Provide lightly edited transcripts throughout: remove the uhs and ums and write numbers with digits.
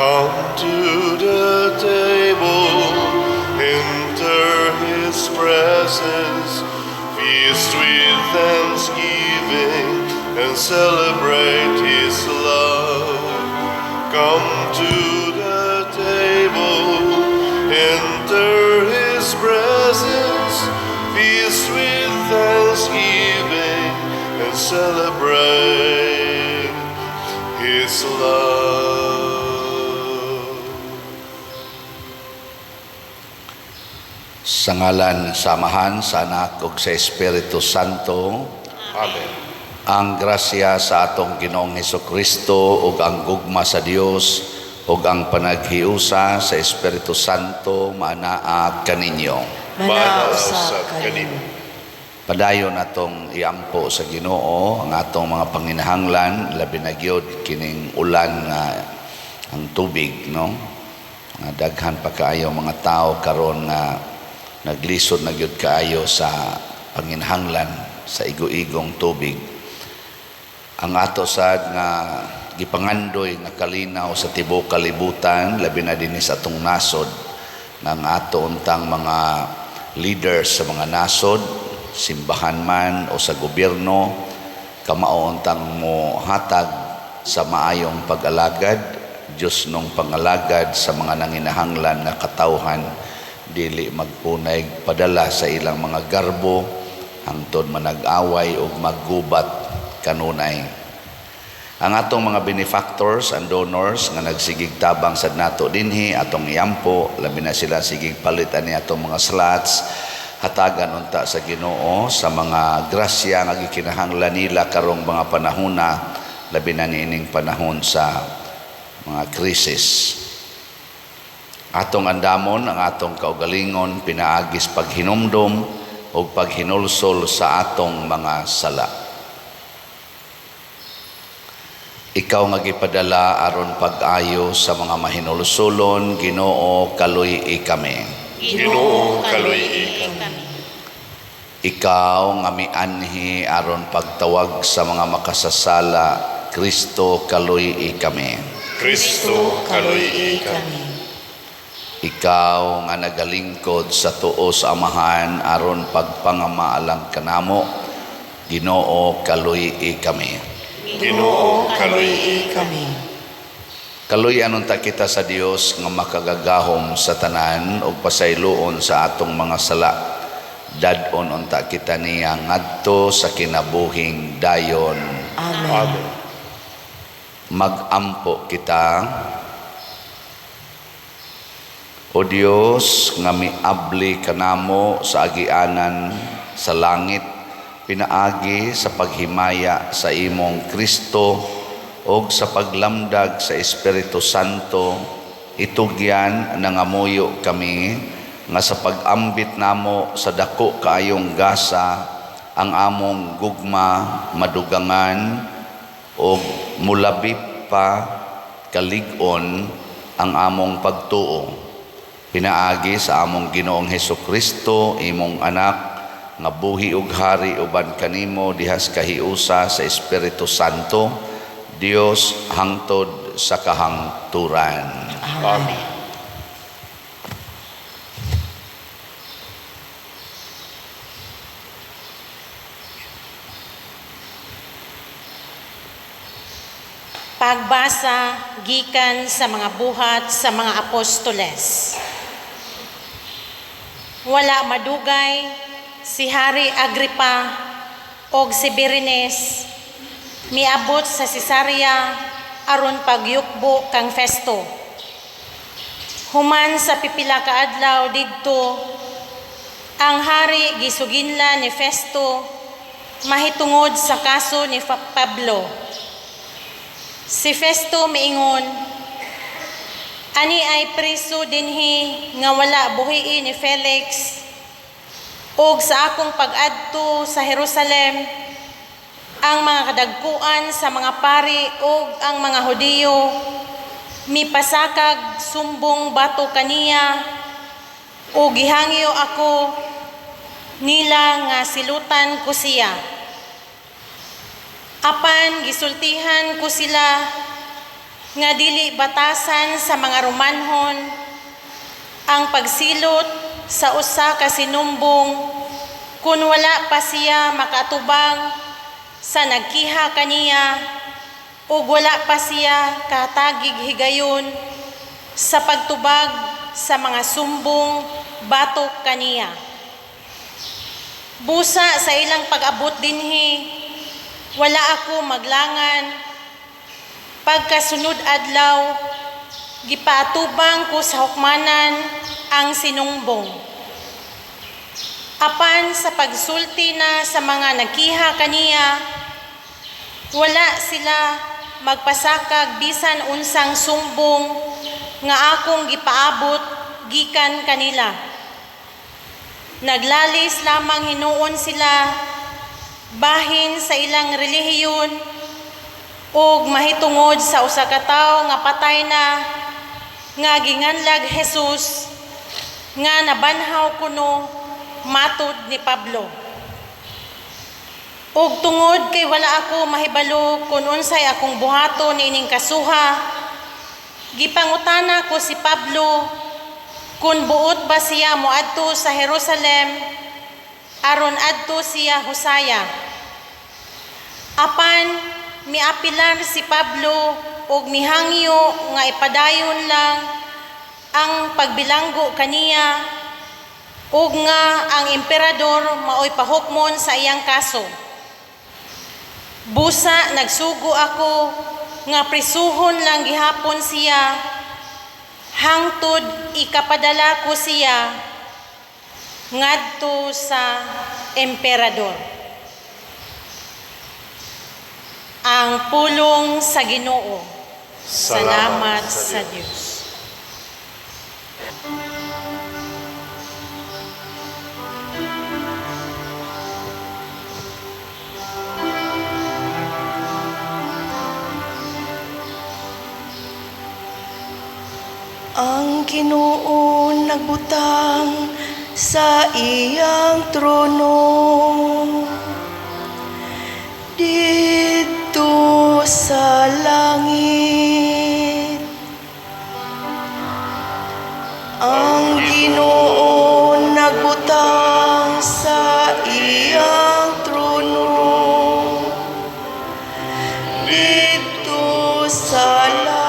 Come to the table, enter his presence, feast with thanksgiving, and celebrate his love. Come to the table, enter his presence, feast with thanksgiving, and celebrate his love. Sa ngalan sa Amahan, sa Anak ug sa Espiritu Santo. Amen. Ang grasya sa atong Ginoong Hesukristo ug ang gugma sa Dios ug ang panaghiusa sa Espiritu Santo maanaa kaninyo. Mana usab kanimo. Padayon atong iampo sa Ginoo ang atong mga panginahanglan, labi na gyud kining ulan nga ang tubig, no, nga daghan pa kaayo mga tao karon nga naglisod na gyud kaayo sa panginahanglan sa igo-igong tubig. Ang ato sad nga gipangandoy nga kalinaw sa tibuok kalibutan, labi na dinhi sa atong nasod, nga ang ato untang mga leaders sa mga nasod, simbahan man o sa gobyerno, kamao untang mo hatag sa maayong pag-alagad, Diyos nung pangalagad sa mga nanginahanglan nga katawhan, dili magpunay padala sa ilang mga garbo hangtod manag-away ug maggubat kanunay. Ang atong mga benefactors and donors nga nagsigig tabang sad nato dinhi, atong iampo, labi na sila sigig palit ani atong mga slots, hatagan unta sa Ginoo sa mga grasya nga gikinahanglan nila karong mga panahona, labi na niining panahon sa mga krisis. Atong andamon ang atong kaugalingon pinaagis paghinumdom ug paghinulsol sa atong mga sala. Ikaw nga gipadala aron pag-ayo sa mga mahinulsulon, Ginoo, kaluy-i kami. Ginoo, kaluy-i kami. Ikaw nga mianhi aron pagtawag sa mga makasasala, Kristo, kaluy-i kami. Kristo, kaluy-i kami. Ikaw nga nagalingkod sa tuo sa Amahan aron pagpangamaalang kanamo, Ginoo, kaluy-i kami. Ginoo, kaluy-i kami. Kaluy-an unta kita sa Dios nga makagagahom sa tanan ug pasayloon sa atong mga sala. Dad-on unta kita niya ngadto sa kinabuhing dayon. Amen. Amen. Magampo kita. O Dios nga miabli kanamo sa agianan sa langit pinaagi sa paghimaya sa imong Kristo ug sa paglamdag sa Espiritu Santo, itugyan nangamuyo kami nga sa pag-ambit namo sa dako kaayong gasa ang among gugma madugangan ug mulabi pa kalig-on ang among pagtuo. Pinaagi sa among Ginoong Hesukristo, imong anak, nga buhi ug hari uban kanimo dihas kahiusa sa Espiritu Santo, Dios hangtod sa kahangturan. Amen. Pagbasa gikan sa mga buhat sa mga apostoles. Wala madugay si Hari Agripa og si Berenice miabot sa Cesarea aron pagyukbo kang Festo. Human sa pipila ka adlaw didto, ang hari gisuginla ni Festo mahitungod sa kaso ni Pablo. Si Festo miingon, ani ay priso dinhi nga wala buhii ni Felix, ug sa akong pag-adto sa Jerusalem, ang mga kadagkuan sa mga pari ug ang mga Hudiyo mipasakag sumbong bato kaniya, ug gihangyo ako nila nga silutan ko siya. Apan gisultihan ko sila Nga dili batasan sa mga Romanhon ang pagsilot sa usa ka sinumbong kun wala pa siya makaatubang sa nagkiha kaniya ug wala pa siya kahatagig higayon sa pagtubag sa mga sumbong batok kaniya. Busa sa ilang pag-abot dinhi, wala ako maglangan. Pagkasunod adlaw, gipaatubang ko sa hukmanan ang sinumbong. Apan sa pagsulti na sa mga nagkiha kaniya, wala sila magpasakag bisan unsang sumbong nga akong gipaabot gikan kanila. Naglalis lamang hinuon sila bahin sa ilang relihiyon ug mahitungod sa usa ka tawo nga patay na nga ginganlag Jesus nga nabanhaw kuno matud ni Pablo. Ug tungod kay wala ako mahibalo kun unsay akong buhaton niining kasuha, gipangutana ko si Pablo kun buot ba siya moadto sa Jerusalem aron adto siya husaya. Apan miapilar si Pablo ug mihangyo nga ipadayon lang ang pagbilanggo kaniya ug nga ang emperador maoy pahukmon sa iyang kaso. Busa nagsugo ako nga prisuhon lang gihapon siya hangtod ikapadala ko siya ngadto sa emperador. Ang pulong sa Ginoo. Salamat sa Dios. Ang Ginoo nagbutang sa iyang trono didto sa langit. Ang Ginoo nagbutang sa iyang trono didto sa langit.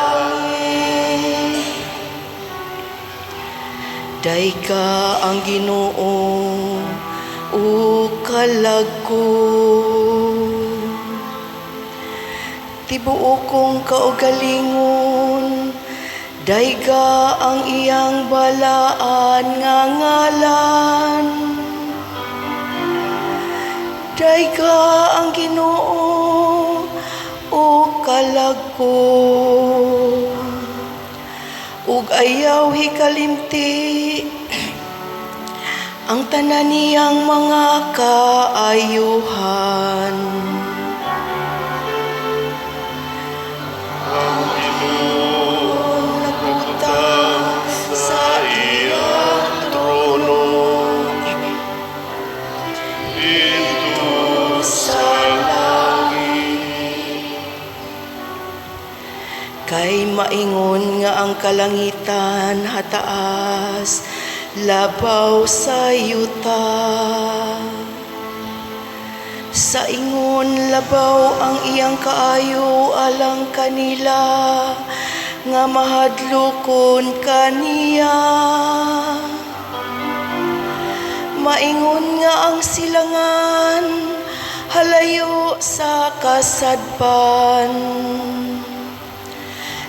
Dayga ang Ginoo o kalag ko. Tibuok kong kaugalingon, dayga ang iyang balaan nga ngalan. Dayga ang Ginoo o kalag ko. Ug ayaw hikalimti ang tanan niyang mga kaayuhan. Ang Ginoo Nagbutang sa iyang trono didto sa langit. Kay maingon nga ang kalangitan hataas labaw sa yuta. Sa ingon labaw ang iyang kaayo alang kanila nga mahadlokon kaniya. Maingon nga ang silangan halayo sa kasadpan.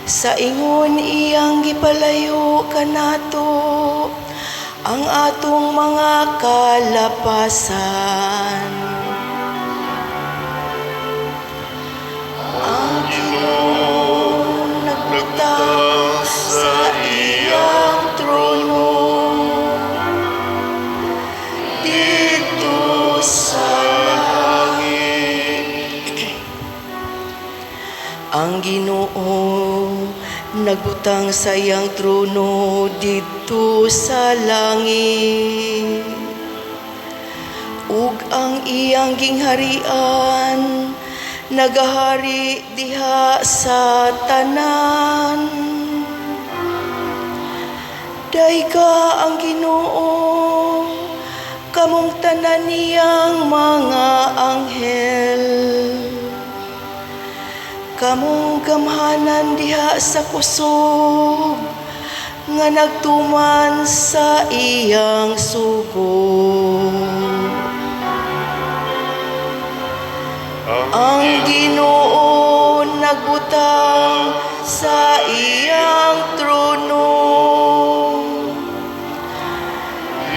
Sa ingon iyang gipalayo kanato ang atong mga kalapasan. Ang Ginoo nagbutang sa iyang trono didto sa langit. Ang Ginoo nagbutang sa iyang trono didto sa langit. Ug ang iyang gingharian Nagahari diha sa tanan. Dayga ang Ginoo, kamong tanan niyang mga anghel. Kamong gamhanan diha sa kusog nga nagtuman sa iyang sugo. Ang Ginoo nagbutang sa iyang trono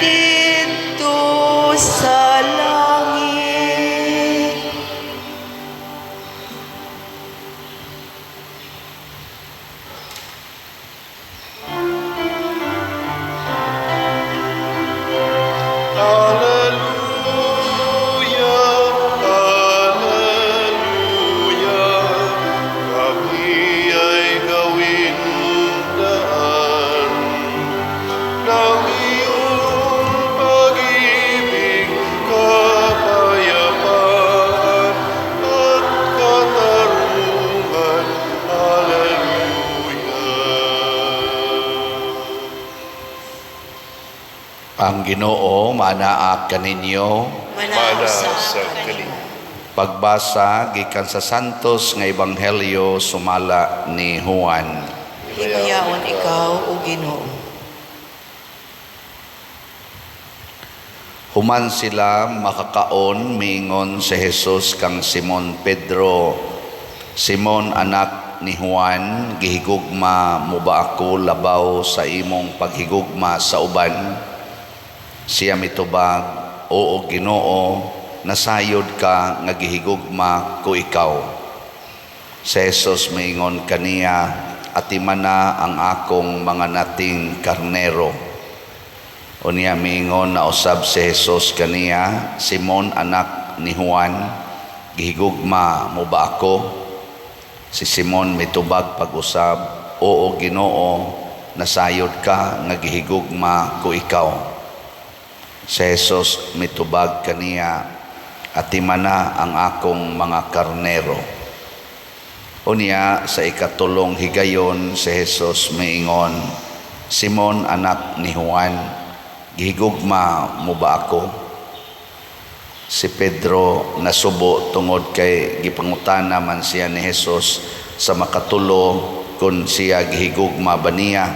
didto sa langit. Alleluia, Alleluia, kami ay gawin daan ng iyong pag-ibig, kapayapaan at katarungan. Alleluia. Ang Ginoo manaa kaninyo. Mana sa kanimo. Pagbasa gikan sa Santos nga Ebanghelyo sumala ni Juan. Himayaon ikaw, O Ginoo. Human sila makakaon, miingon si Jesus kang Simon Pedro, "Simon, anak ni Juan, gihigugma mo ba ako labaw sa imong paghigugma sa uban?" Siya mitubag, "Oo, Ginoo, nasayod ka nga gihigugma ko ikaw." Si Jesus miingon kaniya, "Atimana ang akong mga nating karnero." Unya miingon na usab si Jesus kaniya, "Simon, anak ni Juan, gihigugma mo ba ako?" Si Simon mitubag pag-usab, "Oo, Ginoo, nasayod ka nga gihigugma ko ikaw." Si Jesus mitubag kaniya, "Atimana ang akong mga karnero." Unya sa ikatulong higayon si Jesus miingon, "Simon, anak ni Juan, gihigugma mo ba ako?" Si Pedro nasubo tungod kay gipangutana man siya ni Jesus sa makatulo kung siya gihigugma ba niya.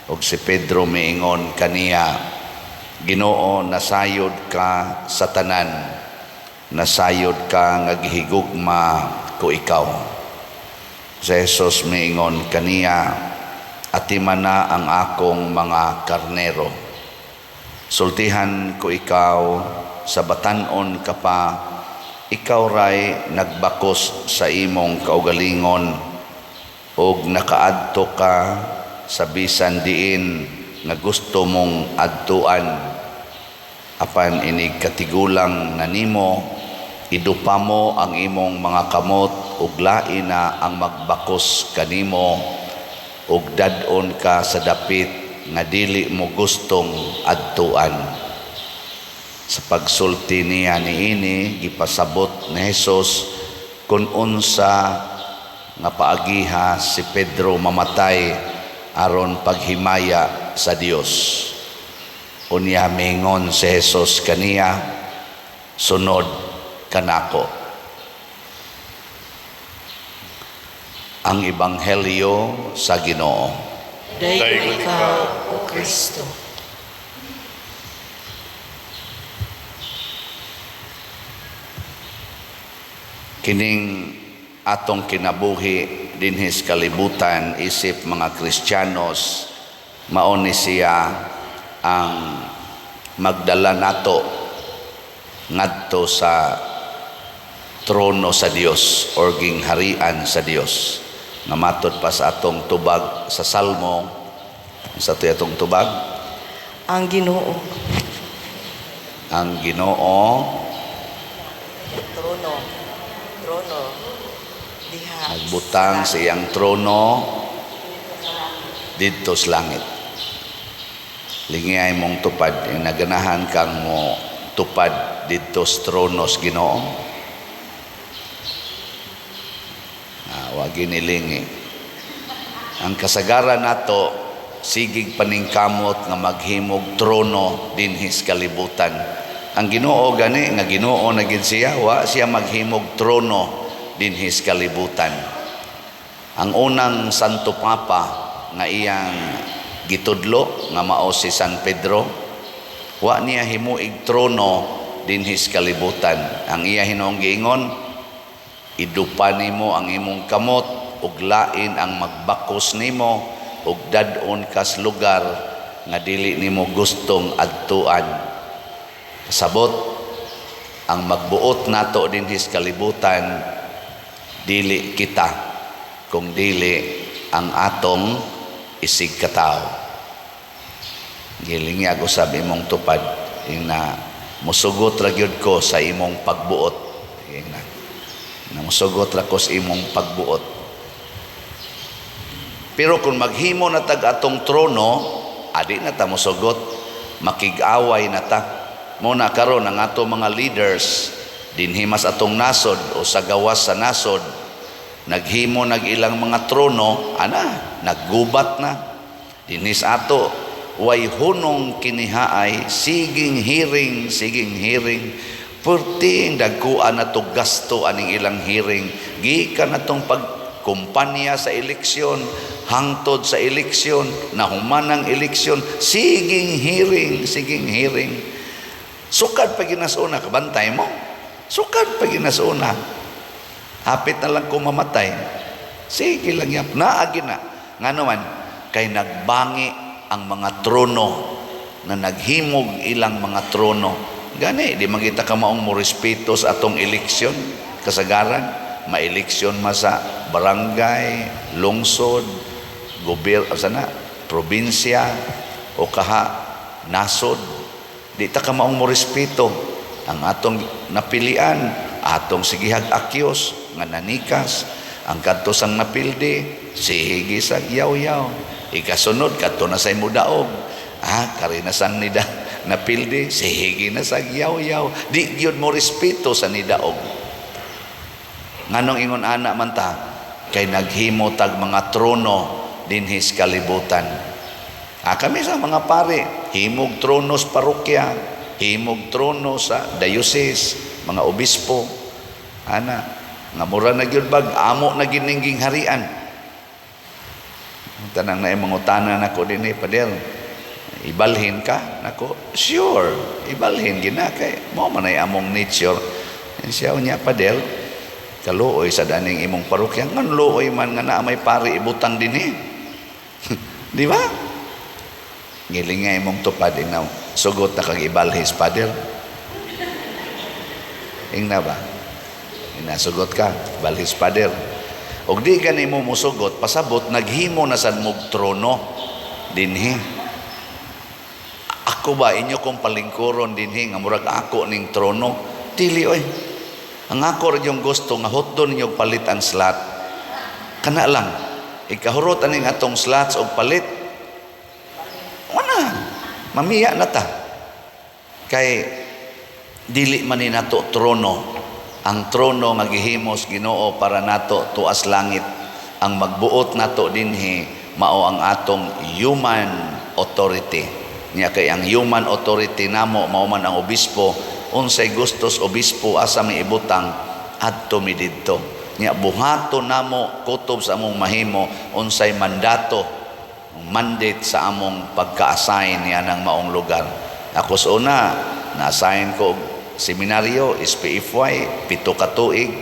Og si Pedro miingon kaniya, "Ginoo, nasayod ka sa tanan, nasayod ka nga gihigugma ko ikaw." Si Jesus miingon kaniya, "Atimana ang akong mga karnero. Sultihan ko ikaw, sa batan-on ka pa, ikaw ray nagbakos sa imong kaugalingon og nakaadto ka sa bisan diin nga gusto mong adtuan. Apan inig katigulang na nimo, idupa mo ang imong mga kamot ug lain na ang magbakos kanimo ug dad-on ka sa dapit nga dili mo gustong adtuan." Sa pagsulti niya niini, gipasabot ni Jesus kung unsa nga paagiha si Pedro mamatay aron paghimaya sa Dios. Unya mingon si Jesus kaniya, "Sunod kanako." Ang Ebanghelyo sa Ginoo. Daygon ikaw, O Kristo. Kining atong kinabuhi dinhi sa kalibutan isip mga Kristiyanos, mao ni siya ang magdala nato ngadto sa trono sa Dios or gingharian sa Dios. Nga matod pa sa atong tubag sa Salmo, sa ato atong tubag, Ang Ginoo. Ang Ginoo Trono. Trono. Diha. nagbutang sa iyang trono didto sa langit. Lingiyay mong tupad, yung naganahan kang mo tupad didto sa trono sa Ginoo. Maginilingi. Ang kasagaran nato, sigig paningkamot nga maghimog trono dinhis kalibutan. Ang Ginoo gani nga Ginoo na gid siya, wa siya maghimog trono dinhis kalibutan. Ang unang Santo Papa nga iyang gitudlo nga mao si San Pedro, wa niya himuig trono dinhis kalibutan. Ang iya hinuong giingon, idupa nimo ang imong kamot ug lain ang magbakos nimo ug dad-on kas lugar nga dili nimo gustong adtuan. Pasabot, ang magbuot nato dinhis kalibutan dili kita, kung dili ang atong isig katawo. Gilingi usab imong tupad, ingna, musugot ra gyud ko sa imong pagbuot. Ingna na musugot ra ko sa imong pagbuot. Pero kung maghimo na tag atong trono, adi na ta musugot, makig-away na ta. Mo na karon ang ato mga leaders dinhi mas atong nasod o sa gawas sa nasod, naghimo nag ilang mga trono, ana, naggubat na. Dinhi sa ato, way hunong kinihaay, siging hearing, siging hearing. Perting dagkuan na to gasto aning ilang hearing. Gikan atong pagkumpanya sa eleksyon, hangtod sa eleksyon, nahuman ang eleksyon, siging hearing, siging hearing. Sukad pa ginasuna, kabantay mo. Sukad pa ginasuna. Hapit na lang ko mamatay. Sige lang yap, naagi na. Ngano man, kay nagbangi ang mga trono na naghimog ilang mga trono. Gani, di man kita kamaong mo respeto sa atong eleksyon, kasagaran, ma-eleksyon ma sa barangay, lungsod, sana, probinsya, o kaha, nasod. Di ta kamaong mo respeto ang atong napilian, atong sigihag akyos, nga nanikas, ang kadto sang napildi, sige sa yaw-yaw. Ikasunod, kadto na sa imo daog. Ah, kari na sang nida napildi, sige na sa yaw-yaw. Di gyud mo respeto sa nidaog. Nganong ingon ana man ta, kay naghimo tag mga trono dinhis kalibutan. Ah, kami sa mga pare, himog trono sa parokya, himog trono sa diocese, mga obispo. Ana, nga mura na gyud bag amo na giningging harian. Tanang na mangutana nako dinhi, "Pader, ibalhin ka?" Nako, "Sure, ibalhin gina kay mao man ay among nature." Siya unya, "Pader, kaluoy sa daning imong parokya." Ngan luoy man nga naa may pari ibutang dinhi? Di ba? Giling nga imong tupad, inaw, sugot na kag ibalhis, Pader. Ingna ba? Inasugot ka, balhis, Pader. Og di gani mo musugot, pasabot, naghimo na sad mog trono dinhi. Ako ba, inyo kong palingkuron dinhi, nga murag ako ning trono? Dili oy. Ang ako rin yung gusto, nga hotdon ninyo palit ang slot. Kana lang. Ikahurot aning atong slots og palit. Wala. Mamiya na ta. Kay dili man ni nato trono. Ang trono nga gihimos Ginoo para nato tuas langit. Ang magbuot nato dinhi mao ang atong human authority. Nya kay ang human authority namo mao man ang obispo, unsay gustos obispo, asa mi ibutang, adto mi didto. Nya buhaton namo kutob sa among mahimo unsay mandato, mandate sa among pagka-assign niya ng maong lugar. Ako sa una, na-assign ko og seminaryo, SPFY, 7 ka tuig,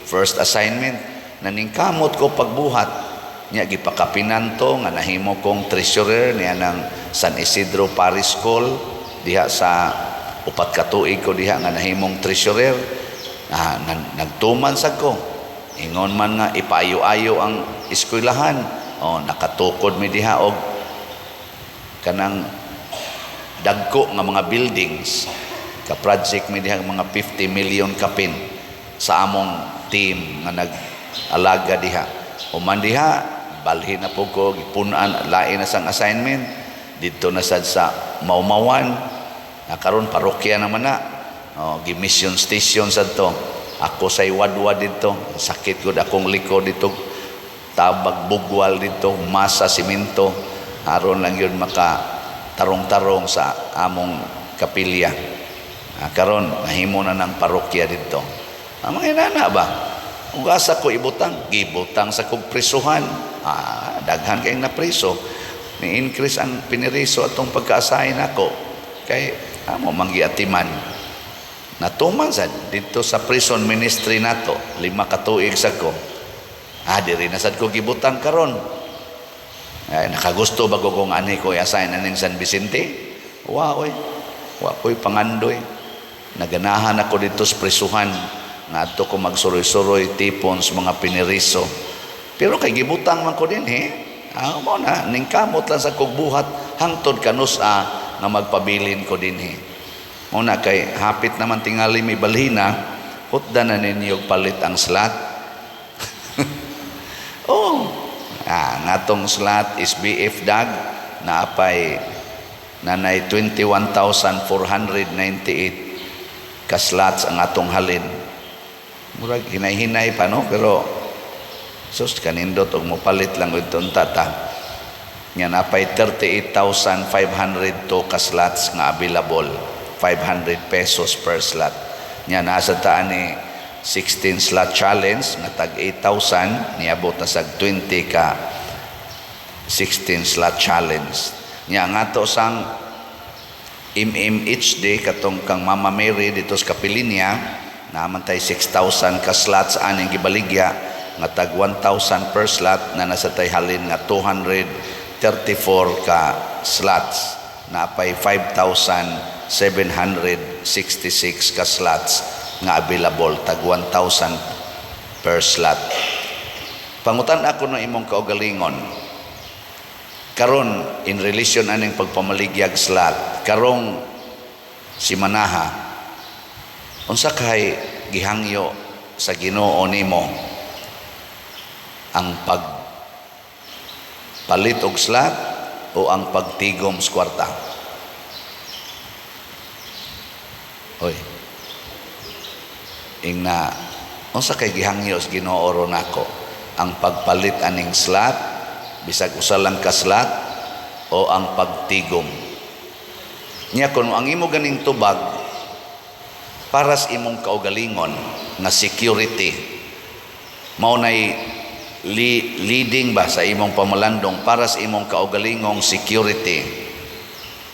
first assignment. Naningkamot ko pagbuhat. Nya gipakapinan to nga nahimo kong treasurer niya ng San Isidro Parish School diha sa 4 ka tuig ko diha nga nahimong treasurer. Ah, nagtuman sad ko. Ingon man nga ipayo-ayo ang eskwelahan. Oh, nakatukod mi diha og kanang dagko nga mga buildings. Ka-project mi diha mga 50 million kapin sa among team nga nag-alaga diha. Human diha, balhin na po ko, gipunan, lain na sang assignment. Dito na sad sa Maumawan, na karon parokya naman na. Oh, gi-mission station sad to. Ako say wadwa dito, sakit gud akong likod dito. Tabag bugwal dito, masa simento, aron lang yun maka tarong-tarong sa among kapilya. Karon nahimo na ng parokya dito. Ang mga inana ba? Ug asa ko ibutang? Gibutang sa kog prisuhan. Daghan kayong napriso. Ni-increase ang piniriso atong pagka-assign nako. Kay amo manggiatiman. Natuman sad dito sa prison ministry nato, 5 ka tuig sa ko. Diri na sad ko gibutang karon. Ay, nakagusto ba ko kung ani ko i-assign aning San Vicente? Wa oy. Wa ko'y pangandoy. Naganahan ako dito sa prisuhan. Ngadto ko magsuroy-suroy tipon sa mga piniriso. Pero kay gibutang man ko dinhi, mao na ningkamot lang sa kog buhat hangtod kanus-a nga magpabilin ko dinhi. Mao na kay hapit naman tingali may balhina, hutda na ninyo palit ang slot. Oh, ngatong slot is BF Dag naapay nanay 21,498 ka slots ang atong halin. Murag hinay-hinay pa, no, pero sus, kanindot og mopalit lang og tata. Nga napay 38,502 ka slots nga available, 500 pesos per slot. Nya nasa taan ni 16 slot challenge nga tag 8,000, niabot na sag 20 ka 16 slot challenge. Nya nga sang MMHD, katong kang Mama Mary dito sa Kapilinya, naman tay 6,000 ka slots aning gibaligya nga tag 1,000 per slot na nasa tay halin nga 234 ka slots, napay 5,766 ka slots nga available, tag 1,000 per slot. Pangutan ako ng imong kaugalingon karon in relation aning pagpamaligyag slot karong simanaha, unsa kay gihangyo sa Ginoo nimo, ang pag palit og slot o ang pagtigom sa kwarta? Oy, ingna, unsa kay gihangyo sa Ginoo ro nako, ang pagpalit aning slot, bisag usa lang ka slot, o ang pagtigom niya? Kun ang imo ganing tubag para sa imong kaugalingon nga security, mao nay leading ba sa imong pamalandong para sa imong kaugalingong security,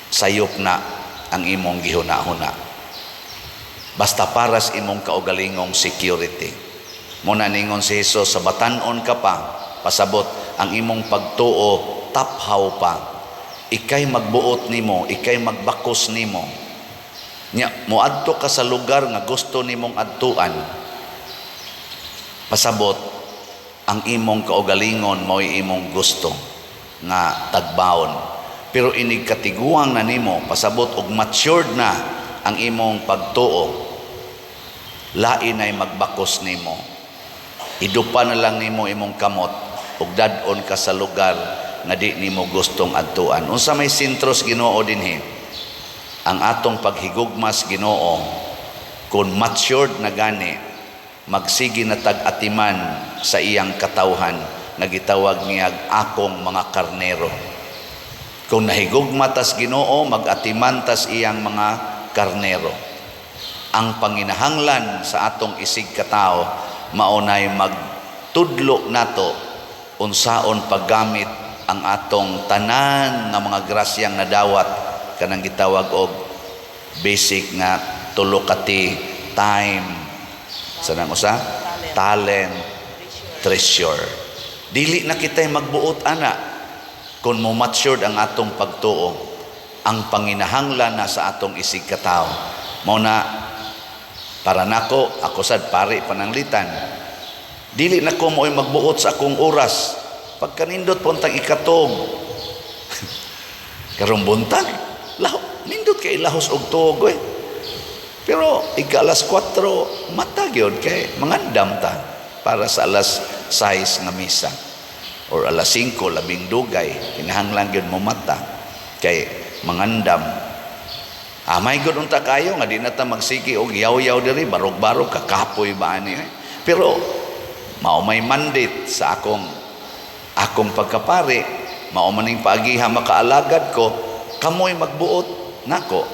sayop na ang imong gihuna-huna, basta para sa imong kaugalingong security. Mo na ningon si Jesus, sa batan-on ka pa, pasabot ang imong pagtuo taphaw pa, ikay magbuot nimo, ikay magbakos nimo. Nya moadto ka sa lugar nga gusto nimong adtuan. Pasabot ang imong kaugalingon mo'y imong gusto nga tagbaon. Pero inig katiguang na nimo, pasabot og matured na ang imong pagtuo, lain ay magbakos nimo. Idupa na lang nimo imong kamot ug dad-on ka sa lugar nga di nimo gustong adtuan. Unsa may sentros Ginoo dinhi? Ang atong paghigugmas Ginoo, kung matured na gani, magsige na tag-atiman sa iyang katawhan nga gitawag niya "akong mga karnero". Kung nahigugma tas Ginoo, mag-atiman tas iyang mga karnero. Ang panginahanglan sa atong isig katao maunay magtudlo nato unsaon paggamit ang atong tanan nga mga grasyang nadawat, kanang gitawag og basic nga tulo ka T: time, sa nang usa, talent, treasure. Dili na kita'y magbuot ana kung mo matured ang atong pagtuo. Ang panginahanglan na sa atong isig katao, mao na para nako, ako sad pari pananglitan, dili na ko mo'y magbuot sa akong oras. Pagkanindot puntang ikatog karong buntag, laho, nindot kay lahos og tuog eh. Pero ika alas 4 mata gyud kay mangandam ta para sa alas 6 nga misa or alas 5 labing dugay. Kinahanglan gyud mo mata kay mangandam. May gud unta kayo nga di na ta magsige og yaw-yaw diri, barog-barog, kakapoy ba ani eh. Pero mao may mandate sa akong Akong pagkapari, mao maning paagiha makaalagad ko, kamoy magbuot nako.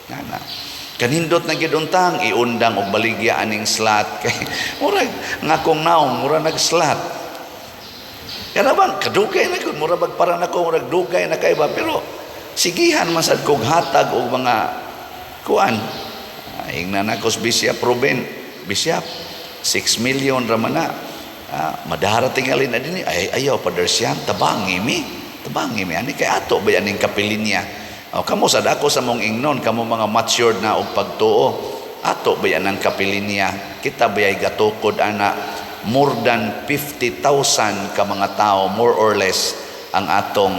Ngana. Kanindot na gyud untang iundang og baligya aning slot kay murag nga akong naong mura nag slot. Kana bang kadugay na gud, mura bag para nako murag dugay na kay ba, pero sigihan man sad kog hatag og mga kuan. Ingnan ako sa Bishop Ruben, Bishop, 6 million ra man na. Madahara tingali na dinhi, ay ayaw Father Sean, tabangi mi. Tabangi mi ani kay ato ba aning kapilinya. O, kamo sad ako sa mong ingnon, kamo mga matured na og pagtuo. Ato ba yan ang kapilinya? Kita ba ay gatukod ana more than 50,000 ka mga tao, more or less, ang atong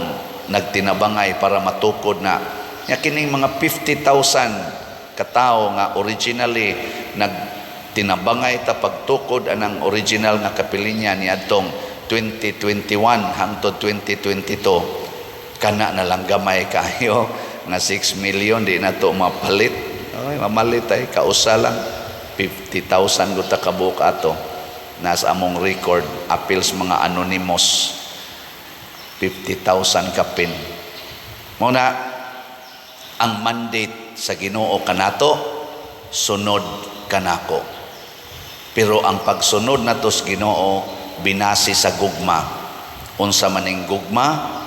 nagtinabangay para matukod na. Nya kining mga 50,000 katao nga originally nagtinabangay ta pagtukod anang original nga kapilinya niadtong 2021 hangtod 2022, kana na lang gamay kayo nga 6 million, di na to mapalit. Ay, mamalit ay kausa lang 50,000 guta kabuok ato nasa among record appeals, mga anonymous, 50,000 kapin. Mao na ang mandate sa Ginoo kanato, sunod kanako. Pero ang pagsunod nato sa Ginoo binasi sa gugma. Unsa maning gugma?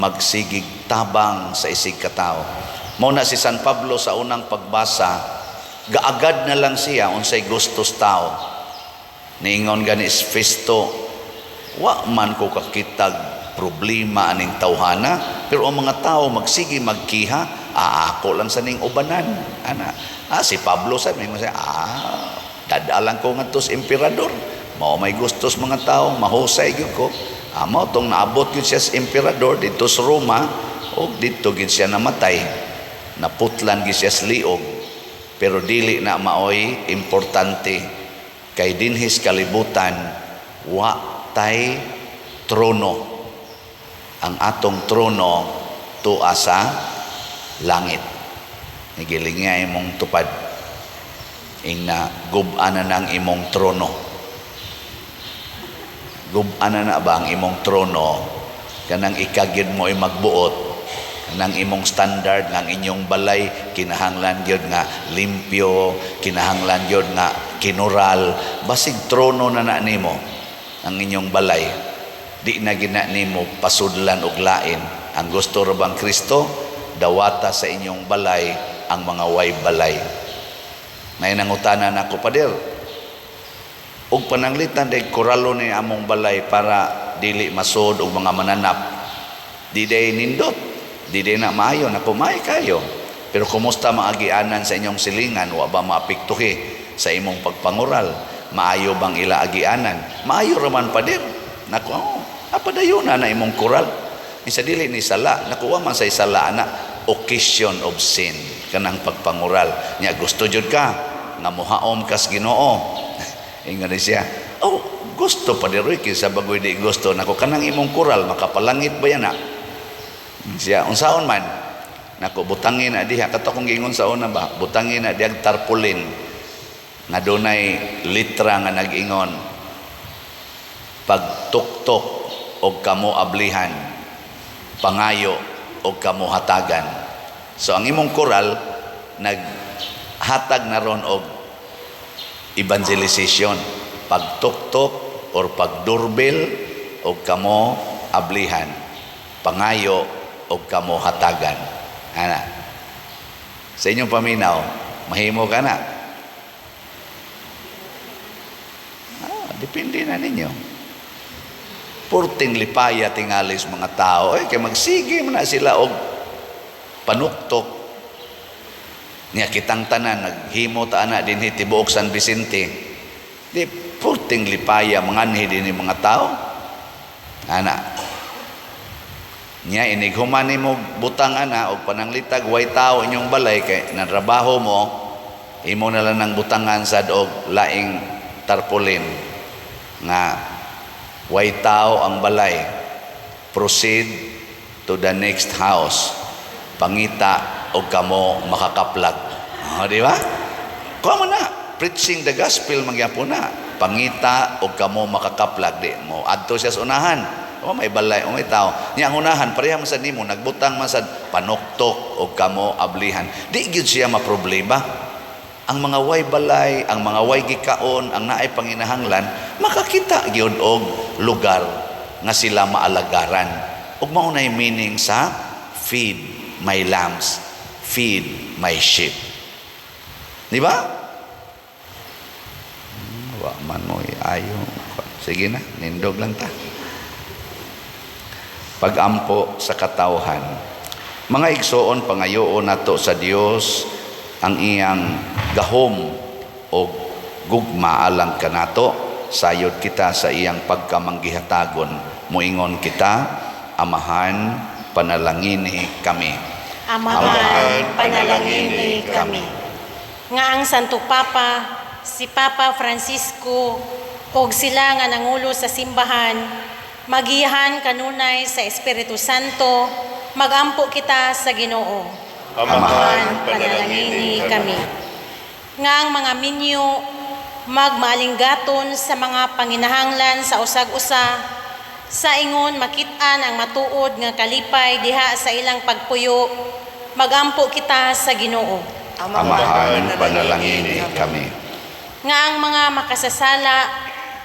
Magsigig tabang sa isig katao. Mao na si San Pablo sa unang pagbasa, gaagad na lang siya unsay gustos tao. Niingon gani si Festo, "Wa man ko kakitag problema aning tawhana, pero ang mga tao magsige magkiha, aako lang sa ning ubanan." Ana. Si Pablo sa may siya, dadalang ko ngadto sa emperador. Mao may gustos mga tao, mahusay gyud ko. Mao tong naabot gyud siya sa emperador didto sa Roma ug didto gyud siya namatay. Naputlan gyud siya sa liog. Pero dili na maoy importante kay dinhis kalibutan wa tay trono. Ang atong trono tua sa langit. Nigiling nga imong tupad. Ingna gub-an na ng imong trono. Gub-an na ba ang imong trono? Kanang ikagyud mo ay magbuot. Kanang imong standard nga ang inyong balay kinahanglan gyud nga limpyo, kinahanglan gyud nga kinural. Basig trono na na nimo ang inyong balay. Di na gina nimo pasudlan og lain. Ang gusto ra bang Kristo dawata sa inyong balay ang mga way balay. Nay nangutana nako, "Pader, og pananglitan day koralo ni among balay para dili masud og mga mananap. Di day nindot, di day na maayo." Nako, maay kayo. Pero kumusta maagianan sa inyong silingan? Wa ba maapektuhi sa imong pagpangural? Maayo bang ila agianan? "Maayo raman, pader." Nako, oh, apadayon na na imong kural. Isa dili ni sala, nakuha man sa sala na occasion of sin kanang pagpangural. Nya gusto jud ka nga muhaom kas Ginoo? Ingon ni siya, "Oh, gusto, pader, oy, kinsa bagoy di gusto?" Nako, kanang imong kural makapalangit ba yan na? Siya, "Unsaon man?" Nako, butangin na diha kato kong gingon sa una ba, butangin na diha tarpaulin nga dunay litra nga nag-ingon, "Pagtuktok og kamo ablihan, pangayo og kamo hatagan." So ang imong kural naghatag na ron og evangelization, pagtuktok or pagdoorbell og kamo ablihan, pangayo og kamo hatagan. Ana, sa inyong paminaw, mahimo ka na? Depende na ninyo. Purting lipaya tingalis mga tao ay kay magsige man na sila og panuktok. Nya kitang tanan naghimo ta ana dinhi tibuok San Vicente, di purting lipaya manganhi dinhi mga tao ana. Nya inig human nimo butang ana og pananglitag way tao inyong balay kay natrabaho mo, imo na lang nang butangan sad og laing tarpaulin nga "Way tao ang balay, proceed to the next house, pangita og kamo makakaplag." Oh, di ba? Kuha mo na, preaching the gospel magyapon na. Pangita og kamo makakaplag, di mo adto siya sa unahan. Wa may balay, wa may tao. Nya ang unahan pareha man sad nimo, nagbutang man sad panuktok og kamo ablihan. Di gyud siya maproblema. Ang mga way balay, ang mga way gikaon, ang naay panginahanglan, makakita gyud og lugar nga sila maalagaran. Ug mao nay meaning sa "Feed my lambs, feed my sheep." Di ba? Wa man mo ayo. Sige na, nindog lang ta. Pagampo sa katawhan. Mga igsoon, pangayoon nato sa Dios ang iyang gahom o gugma alang kanato. Sayod kita sa iyang pagkamanggihatagon. Muingon kita, "Amahan, panalangini kami." Amahan, panalangini kami. Nga ang Santo Papa, si Papa Francisco, ug sila nga nangulo sa simbahan, magiyahan kanunay sa Espiritu Santo, magampo kita sa Ginoo. Amahan, panalangini kami. Nga ang mga minyo magmaalinggaton sa mga panginahanglan sa usag-usa, sa ingon makit-an ang matuod nga kalipay diha sa ilang pagpuyo, magampo kita sa Ginoo. Amahan, panalangini kami. Nga ang mga makasasala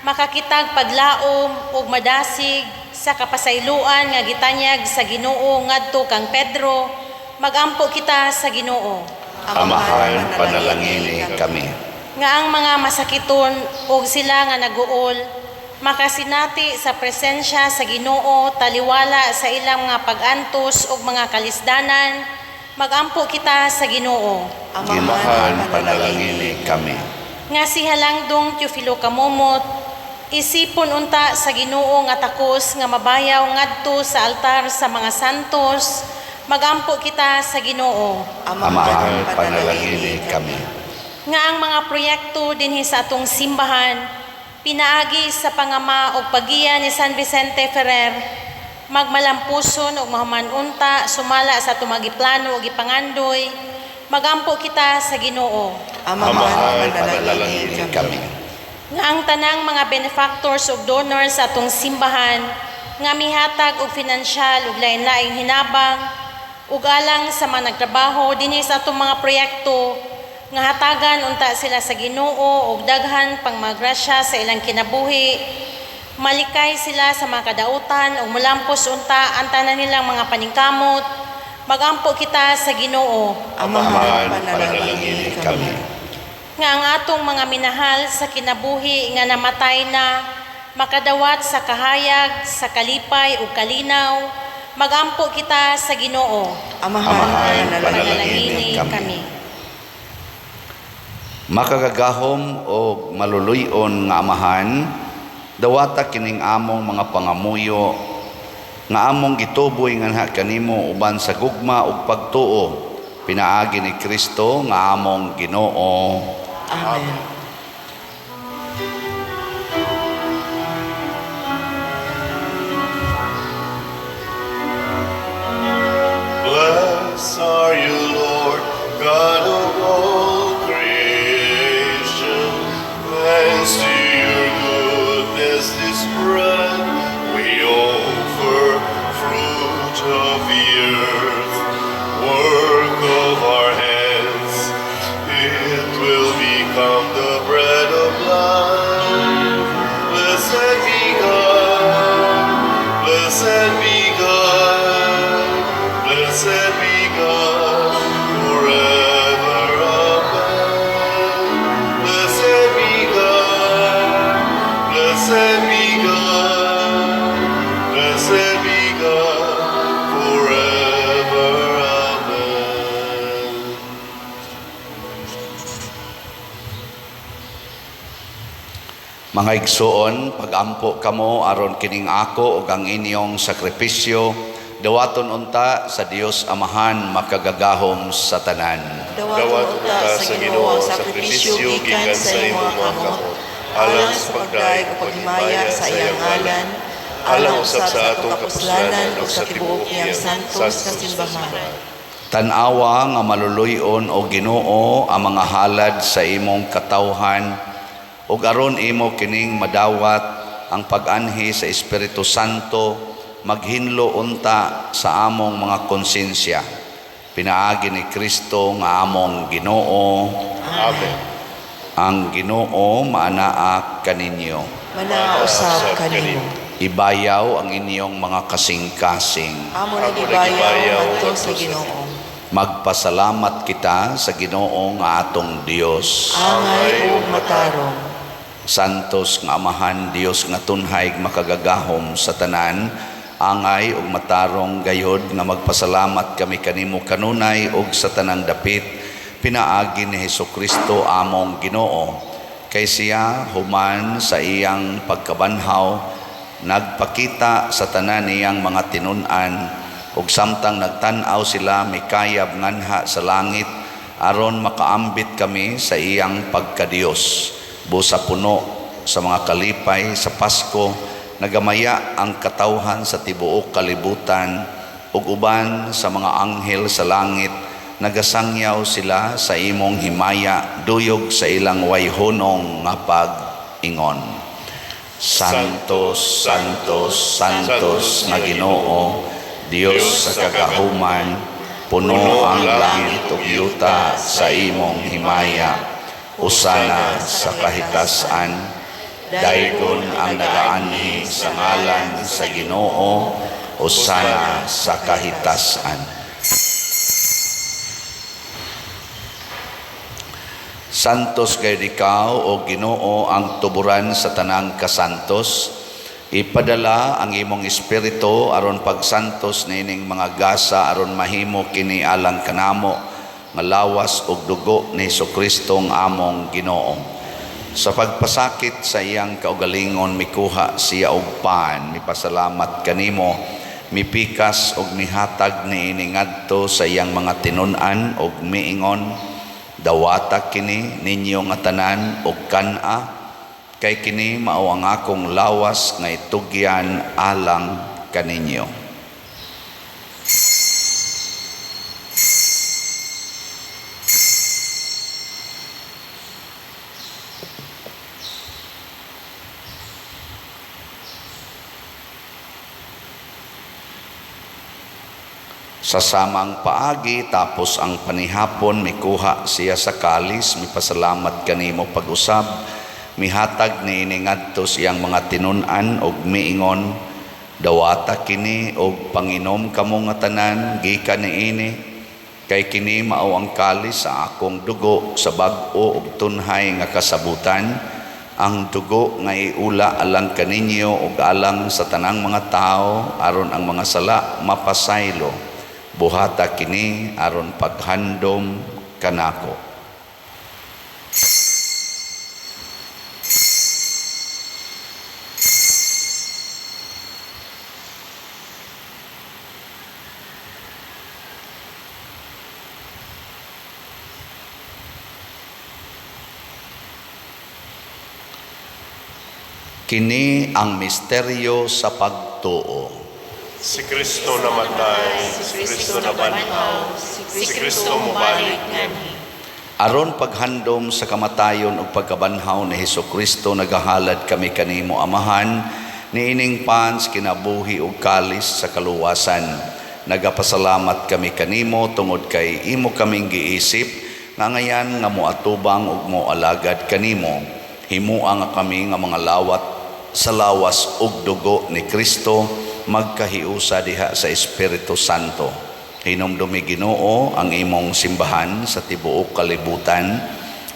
makakitag paglaom ug madasig sa kapasayloan nga gitanyag sa Ginoo ngadto kang Pedro, magampo kita sa Ginoo. Amahan, panalangini kami. Nga ang mga masakiton ug sila nga naguol makasinati sa presensya sa Ginoo taliwala sa ilang mga pag-antos ug mga kalisdanan, magampo kita sa Ginoo. Amahan, panalangini kami. Nga si Halangdong Teofilo Camomot isipon unta sa Ginoo nga takos nga mabayaw ngadto sa altar sa mga santos, magampo kita sa Ginoo. Amahan, panalangini kami. Nga ang mga proyekto dinhi sa atong simbahan pinaagi sa pangama og pagiya ni San Vicente Ferrer magmalampuson ug mahuman unta sumala sa atong mga giplano ug gipangandoy, magampo kita sa Ginoo. Amahan, panalangini kami. Nga ang tanang mga benefactors ug donors sa atong simbahan nga mihatag og finansyal ug lain-laing hinabang ug alang sa mga nagtrabaho dinhi sa atong mga proyekto, nga hatagan unta sila sa Ginoo og daghan pang mga grasya sa ilang kinabuhi, malikay sila sa mga kadautan ug mulampos unta ang tanan nilang mga paningkamot, magampo kita sa Ginoo. Amahan, panalangini kami. Nga ang atong mga minahal sa kinabuhi nga namatay na makadawat sa kahayag sa kalipay ug kalinaw, magampo kita sa Ginoo. Amahan, panalangini panalangini kami. Kami. Makagagahom o maluluyon nga Amahan, dawata kining among mga pangamuyo nga among gituboy nganha kanimo uban sa gugma ug pagtuo pinaagi ni Kristo nga among Ginoo. Amen. Blessed are you, Lord, God of all creation. Thanks to your goodness, this bread we offer, fruit of the earth, work of our hands. It will become the bread of life. Blessed be God, blessed be God, blessed be God forever. Amen. Blessed be God, blessed be God, blessed be God forever. Amen. Mga igsoon, pagampo kamo aron kining ako ug ang inyong sakripisyo dawaton unta sa Dios Amahan makagagahom sa tanan. Dawaton unta sa Ginoo ang sakripisyo gikan sa imong mga kamot, alang sa pagdayeg ug paghimaya sa iyang ngalan, alang usab sa atong kapuslanan ug sa tibuok niyang santos nga simbahan. Tan-awa nga maluluy-on, o Ginoo, ang mga halad sa imong katawhan ug aron imo kining madawat ang pag-anhi sa Espiritu Santo. maghinlo unta sa among mga konsensya. Pinaagi ni Kristo nga among Ginoo. Amen. Ang Ginoo maanaa kaninyo. Manaa usab kanimo. Ibayaw ang inyong mga kasing-kasing. Amo nang ibayaw ngadto sa Ginoo. Magpasalamat kita sa Ginoo nga atong Dios. Angay ug matarong. Santos nga Amahan, Dios nga tunhay makagagahom sa tanan, angay ug matarong gayod nga magpasalamat kami kanimo kanunay ug sa tanang dapit, pinaagi ni Hesukristo among Ginoo. Kay siya human sa iyang pagkabanhaw, nagpakita sa tanan niyang mga tinun-an, ug samtang nagtan-aw sila mikayab nganha sa langit aron makaambit kami sa iyang pagkadiyos. Busa puno sa mga kalipay sa Pasko, nagamaya ang katawhan sa tibuok kalibutan, ug uban sa mga anghel sa langit, nagasangyaw sila sa imong himaya, duyog sa ilang wayhunong nga pag-ingon. Santos, Santos, Santos nga Ginoo, Dios sa kagahuman, puno ang langit ug yuta sa imong himaya. Usana sa kahitasan, daygon ang nagaanhi sa ngalan sa Ginoo, usana sa kahitasan. Santos gayud ikaw, o Ginoo, ang tuburan sa tanang kasantos. Ipadala ang imong espiritu aron pagsantos niining mga gasa aron mahimo kini alang kanamo nga lawas ug dugo ni Hesukristo nga among Ginoo. Sa pagpasakit sa iyang kaugalingon mikuha siya og pan, mipasalamat kanimo, mipikas og mihatag niini ngadto sa iyang mga tinun-an og miingon, dawata kini ninyo nga tanan og kan-a, kay kini mao ang akong lawas nga itugyan alang kaninyo. Sa samang paagi, tapos ang panihapon, mikuha siya sa kalis, mipasalamat kanimo pag-usab, mihatag niini ngadto sa iyang mga tinun-an og miingon, dawata kini og panginom kamo nga tanan gikan niini, kay kini mao ang kalis sa akong dugo sa bag-o og tunhay nga kasabutan, ang dugo nga iula alang kaninyo ug alang sa tanang mga tawo aron ang mga sala mapasaylo. Buhata kini aron paghandom kanako. Kini ang misteryo sa pagtuo. Si Kristo namatay, si Kristo nabanhaw, si Kristo mobalik nganhi. Aron paghandom sa kamatayon ug pagkabanhaw ni Hesukristo, nagahalad kami kanimo Amahan, niining pans kinabuhi ug kalis sa kaluwasan. Nagapasalamat kami kanimo tungod kay imo kaming giisip nga ngayan nga moatubang ug moalagad kanimo. Himua nga kami nga mga lawat sa lawas ug dugo ni Kristo magkahiusa diha sa Espiritu Santo. Hinumdumi Ginoo ang imong simbahan sa tibuok kalibutan.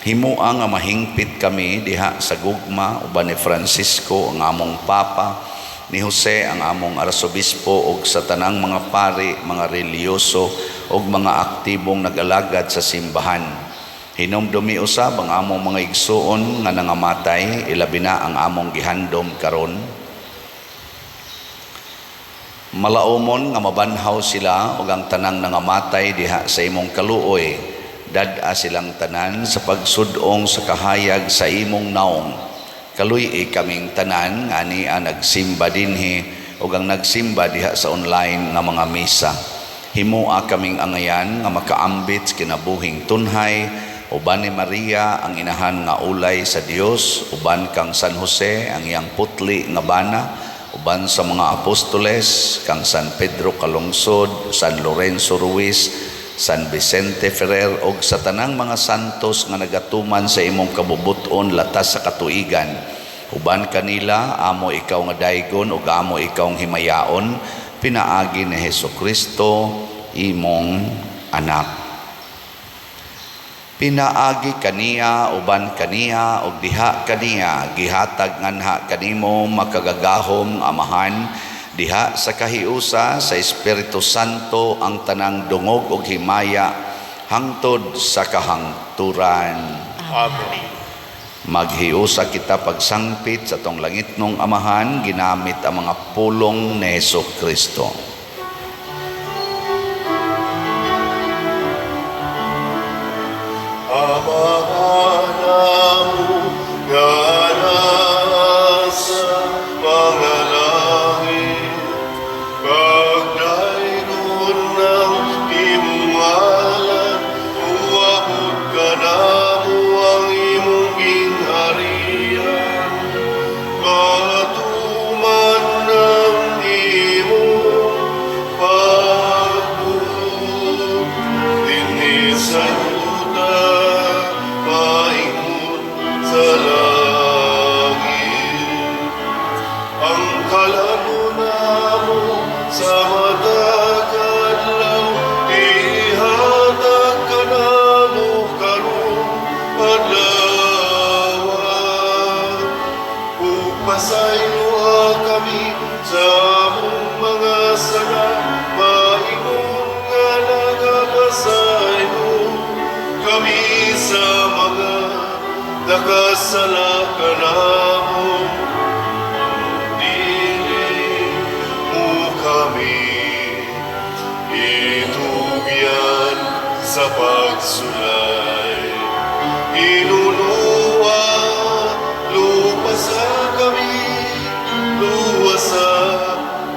Himua nga mahingpit kami diha sa gugma uban ni Francisco ang among Papa, ni Jose ang among Arsobispo ug sa tanang mga pari, mga relihiyoso ug mga aktibong nag-alagad sa simbahan. Hinumdumi usab ang among mga igsuon nga nangamatay, ilabi na ang among gihandom karon. Malaumon nga mabanhaw sila ug ang tanang nangamatay diha sa imong kaluoy. Dad-a silang tanan sa pagsud-ong sa kahayag sa imong naong. Kaluy-i kaming tanan nga ania nagsimba dinhi ug ang nagsimba diha sa online nga mga misa. Himua kaming angayan nga makaambit sa kinabuhing tunhay uban ni Maria ang inahan nga ulay sa Dios, uban kang San Jose ang iyang putli nga bana, Uban sa mga apostoles, kang San Pedro Calungsod, San Lorenzo Ruiz, San Vicente Ferrer ug sa tanang mga santos nga nagatuman sa imong kabubut-on latas sa katuigan. Uban kanila amo ikaw nga daygon ug amo ikaw nga himayaon pinaagi ni Hesus Kristo imong anak. Pinaagi kaniya, uban kaniya, ug diha kaniya, gihatag nganha kanimo makagagahom Amahan, diha sa kahiusa sa Espiritu Santo ang tanang dungog ug himaya hangtod sa kahangturan. Amen. Maghiusa kita pagsangpit sa atong langitnong Amahan, ginamit ang mga pulong ni Hesus Kristo. Amahan namo nga naa sa mga langit, pagdaygon ang imong ngalan, muabot kanamo ang imong gingharian, matuman ang imong pagbuot dinhi sa yuta, maingon sa langit. Ang kalan-on namo sa matag adlaw, ihatag kanamo karong adlaw. Ug pasayloa kami sa among mga sala, maingon nga nagapasaylo kami sa mga nakasala kanamo. Dili mo kami itugyan sa pagsulay. Hinunua, lupasa kami, luwasa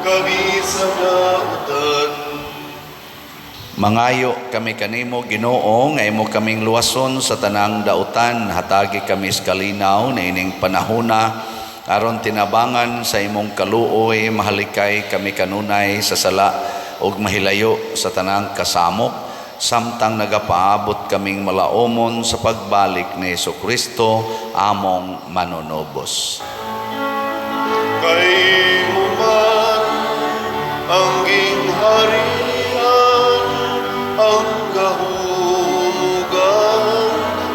kami sa dautan. Mangayo kami kanimo, Ginoo, nga imo kaming luwason sa tanang dautan. Hatagi kami sa kalinaw niining panahona aron tinabangan sa imong kaluoy mahalikay kami kanunay sa sala ug mahilayo sa tanang kasamok samtang nagapaabot kaming malaomon sa pagbalik ni Hesukristo among manunubos. Kay imo man ang gingharian, ang gahom ug ang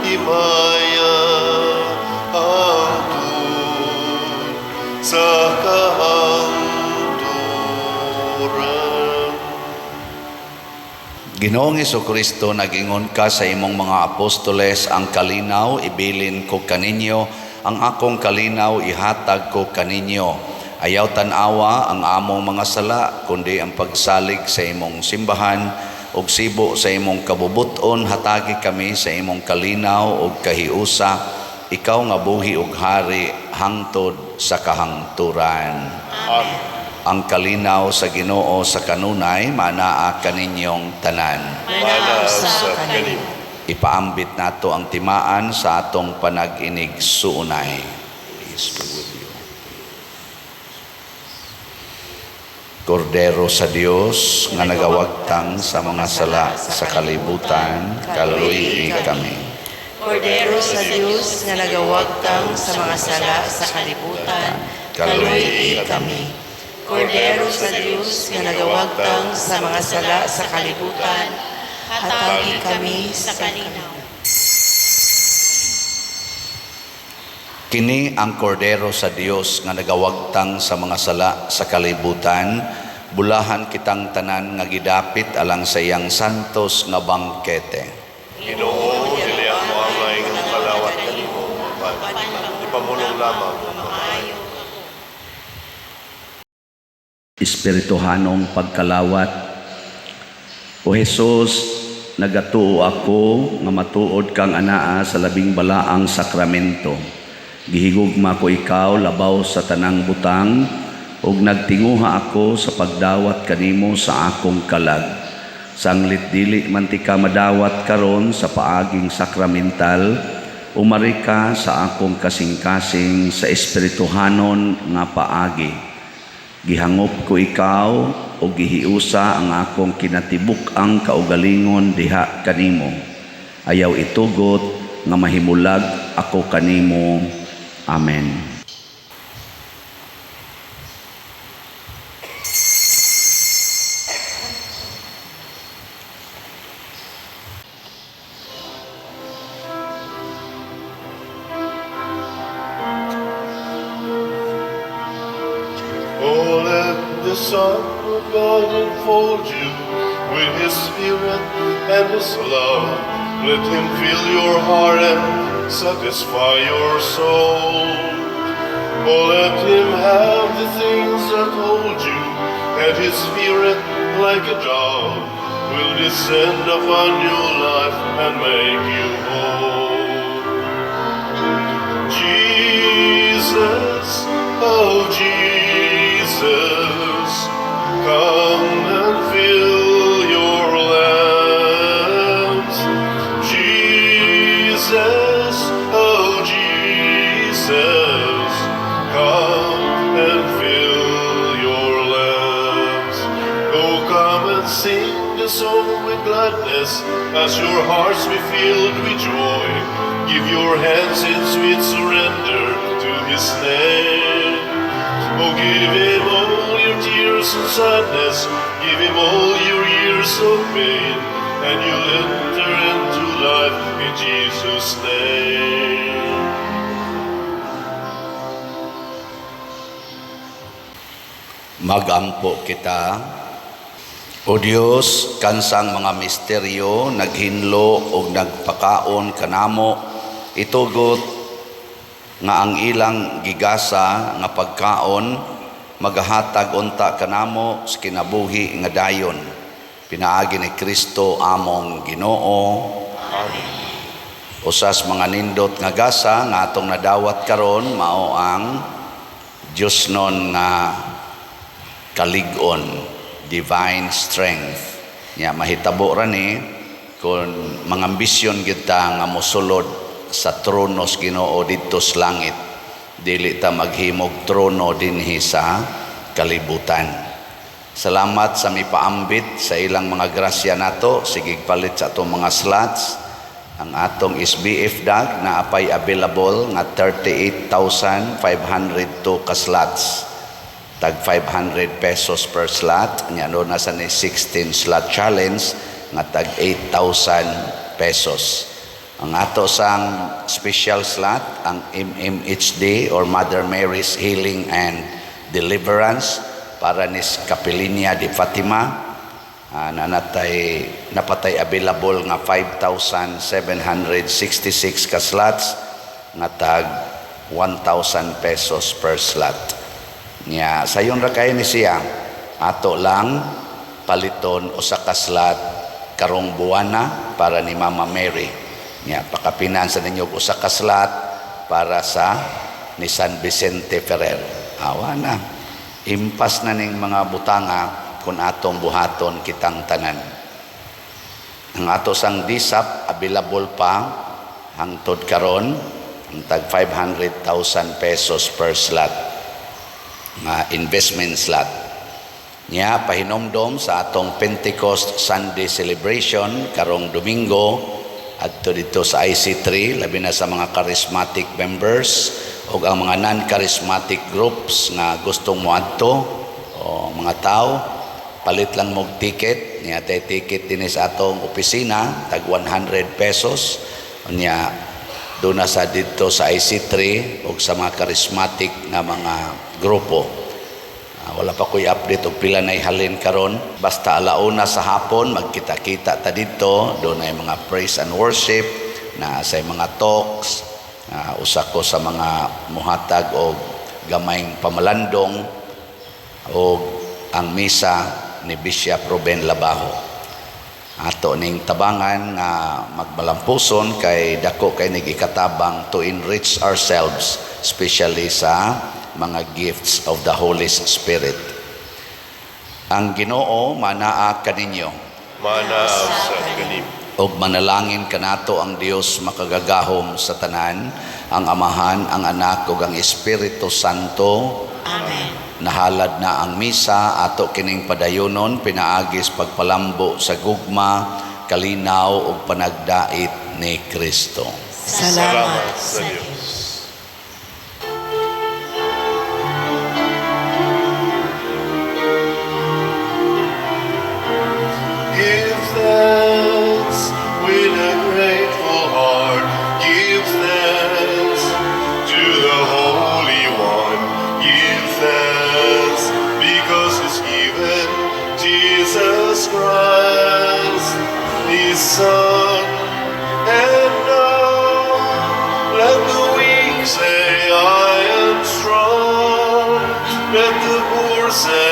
himaya, hangtod sa kahangturan. Ginoong Kristo, nag-ingon ka sa imong mga apostoles, "Ang kalinaw ibilin ko kaninyo, ang akong kalinaw ihatag ko kaninyo." Ayaw tan-awa ang among mga sala, kundi ang pagsalig sa imong simbahan, ug sibo sa imong kabubuton, hatagi kami sa imong kalinaw ug kahiusa, ikaw nga buhi ug hari hangtod sa kahangturan. Amen. Ang kalinaw sa Ginoo sa kanunay manaa kaninyong tanan. Mana sa kanimo. Ipaambit nato ang timaan sa atong panag-inig-suunay. Peace be with you. Kordero sa Dios nga nagawagtang sa mga sala sa kalibutan, kaluy kami. Kordero sa Dios nga nagawagtang sa mga sala sa kalibutan, kaluy kami. Kordero sa Dios nga nagawagtang sa mga sala sa kalibutan, hatagi kami sa kalinaw. Kini ang Kordero sa Dios nga nagawagtang sa mga sala sa kalibutan, bulahan kitang tanan nga gidapit alang sa iyang santos nga bangkete. Ginoo, dili ako angay nga mokalawat kanimo, apan ipamulong lamang ug maayo. Espirituhanong pagkalawat. O Hesus, nagatuo ako nga matuod kang anaa sa labing balaang sakramento. Gihigugma ko ikaw labaw sa tanang butang ug nagtinguha ako sa pagdawat kanimo sa akong kalag. Sanglit dili man tika madawat karon sa paaging sakramental, umari ka sa akong kasing-kasing sa espirituhanon nga paagi. Gihangop ko ikaw o gihiusa ang akong kinatibuk-ang kaugalingon diha kanimo. Ayaw itugot nga mahimulag ako kanimo. Amen. Oh, let the Son of God enfold you with His Spirit and His love. Let Him fill your heart and satisfy your soul. Oh, let Him have the things that hold you, and His Spirit, like a dove, will descend upon your life and make you whole. Jesus, oh Jesus, come and fill your lambs. Jesus, oh Jesus, come and fill your lamps. Oh, come and sing a song with gladness as your hearts be filled with joy. Give your hands in sweet surrender to His name. Oh, give Him all your tears and sadness. Give Him all your years of pain, and you'll enter into life in Jesus' name. Magampo kita. O Dios, kansang mga misteryo naghinlo og nagpakaon kanamo, itugot nga ang ilang gigasa nga pagkaon magahatag unta kanamo sa kinabuhi nga dayon. Pinaagi ni Kristo among Ginoo. Amen. Usas mga nindot nga gasa nga atong nadawat karon mao ang Dios non nga kalig-on, divine strength. Nya mahitabo ra ni kung mga ambisyon kita nga mosulod sa trono sa Ginoo didto sa langit. Dili ta maghimog trono dinhi sa kalibutan. Salamat sa mipaambit sa ilang mga grasya nato. Sige palit sa atong mga slots. Ang atong SBF dag na apay available nga 38,502 ka slots. Tag 500 pesos per slot. Nya no nasa ni 16 slot challenge nga tag 8,000 pesos. Ang ato sang special slot, ang MMHD or Mother Mary's Healing and Deliverance para ni Capelinia de Fatima, na napatay available nga 5,766 ka slots nga tag 1,000 pesos per slot. Nya sayon ra kay ni siya, ato lang paliton usa ka slot karong buwana para ni Mama Mary. Nya pakapinan sa ninyo usa ka slot para sa ni San Vicente Ferrer. Awa na. Impas na ning mga butanga kung atong buhaton kitang tanan. Ang ato sang DSAP available pa hangtod karon ang tag 500,000 pesos per slot nga investment slot. Nya pahinomdom sa atong Pentecost Sunday celebration karong Domingo adto dito sa IC3, labi na sa mga charismatic members o ang mga non-charismatic groups nga gustong moadto o mga tao, palit lang mog ticket. Nya tay ticket dinhi sa atong opisina tag 100 pesos. Nya doon na sa dito sa IC3 o sa mga charismatic nga mga grupo. Wala pa ko'y update og pila na'y halin karon. Basta alauna sa hapon magkita-kita ta dito, doon ay mga praise and worship, na sa mga talks, usa ko sa mga muhatag og gamayng pamalandong og ang misa ni Bishop Ruben Labajo. Ato ning tabangan nga magmalampuson kay dako kay nigikatabang to enrich ourselves, especially sa mga gifts of the Holy Spirit. Ang Ginoo manaa kaninyo. Manaa sa kanimo. Og manalangin kanato ang Dios makagagahom sa tanan, ang Amahan, ang Anak ug ang Espiritu Santo. Amen. Nahalad na ang misa, ato kining padayonon pinaagi sa pagpalambo sa gugma, kalinaw ug panagdait ni Kristo. Salamat sa Dios. Give thanks with a grateful heart. Give thanks to the Holy One. Give thanks because He's given Jesus Christ, His Son. And now let the weak say, "I am strong." Let the poor say,